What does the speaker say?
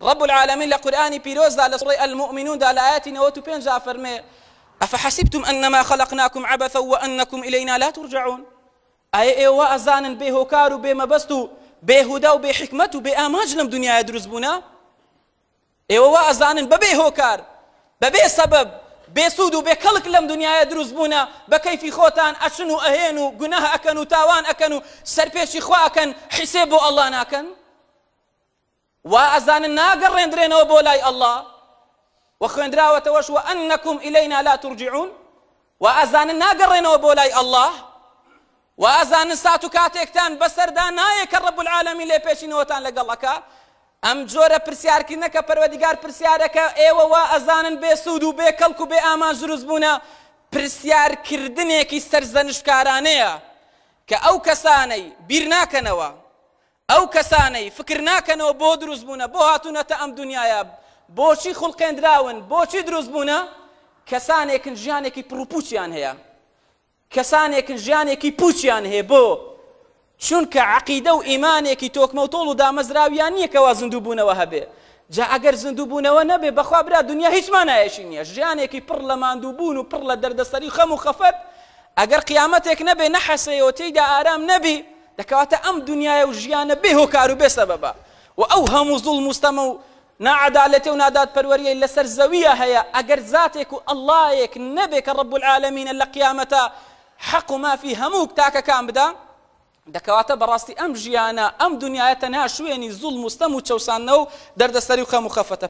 رب العالمین لە قورئانی پیرۆزدا لە سوڕەی المؤمنون دا لە ئایەتی 95 دا فەرمێ أفحسبتم أنما خلقناكم عبثا وأنكم إلينا لا ترجعون ئایا ئێوە ئەزانن بێ هۆکار و بێ مەبەست و بێ هودا و بێ حیکمەت و بێ ئامانج لەم دنیاە دروست بوونە ئێوە وا ئەزانن بەبێ هۆکار بەبێ سەبەب بێ سوود و بێ کەڵک لەم دنیاە دروست بوونە بە کەیفی خۆتان ئەچن و ئەهێن و گوناه ئەکەن و تاوان ئەکەن و سەرپێچی خوا ئەکەن حیسێب بۆ ئەڵڵا ناکەن وا ئەزانن ناگەڕێندرێنەوە بۆ لای اللە وە خوێندراوەتەوەش وانکم الینا لا ترجعون وا ئەزانن ناگەڕێنەوە بۆ لای اللە وا ئەزانن سات و کاتێکتان بەسەردا نایە کە رب العالمین لێپێچینەوەتان لەگەڵ ئەکا ئەم جۆرە پرسیارکردنە کە پەروەردگار پرسیارەکە ئێوە وا ئەزانن بێ سوود و بێ کەڵک و بێ ئامانج دروست بوونە پرسیارکردنێکی سەرزەنشتکارانەیە کە ئەو کەسانەی بیر ناکەنەوە ئەو کەسانەی فکر ناکەنەوە بۆ دروست بوونە، بۆ هاتوونەتە ئەم دونیایە، بۆچی خوڵقێندراون، بۆچی دروست بوونە، کەسانێکن ژیانێکی پڕوپوچیان هەیە، کەسانێکن ژیانێکی پوچیان هەیە، بۆ؟ چونکە عەقیدە و ئیمانێکی تۆکمەوتۆڵ و دامەزراویان نییە کەوا زیندوو بوونەوە هەبێ، جا ئەگەر زیندوو بوونەوە نەبێ بەخوا برا دونیا هیچ مانایەکی نییە، ژیانێکی پڕ لە ماندوو بوون و پڕ لە دەردەسەری و خەم و خەفەت، ئەگەر قیامەتێک نەبێ نەحەسێیەوە تێیدا ئارام نەبی، دە کەواتە ئەم دونیایە و ژیانە بێ هۆکار و بێ سەبەبە و ئەو هەموو زوڵم و ستەمە و ناعەدالەتی و نادادپەروەریەی لەسەر زەویە هەیە ئەگەر زاتێک و ئەڵڵایەک نەبێ کە ڕەب العالمینە لە قیامەتا حەق و مافی هەموو تاکەکان بدا دە کەواتە بەڕاستی ئەم ژیانە ئەم دونیایە تەنها شوێنی زوڵم و ستەم و چەوساندنەوە و دەردەسەری و خەم و خەفەتە.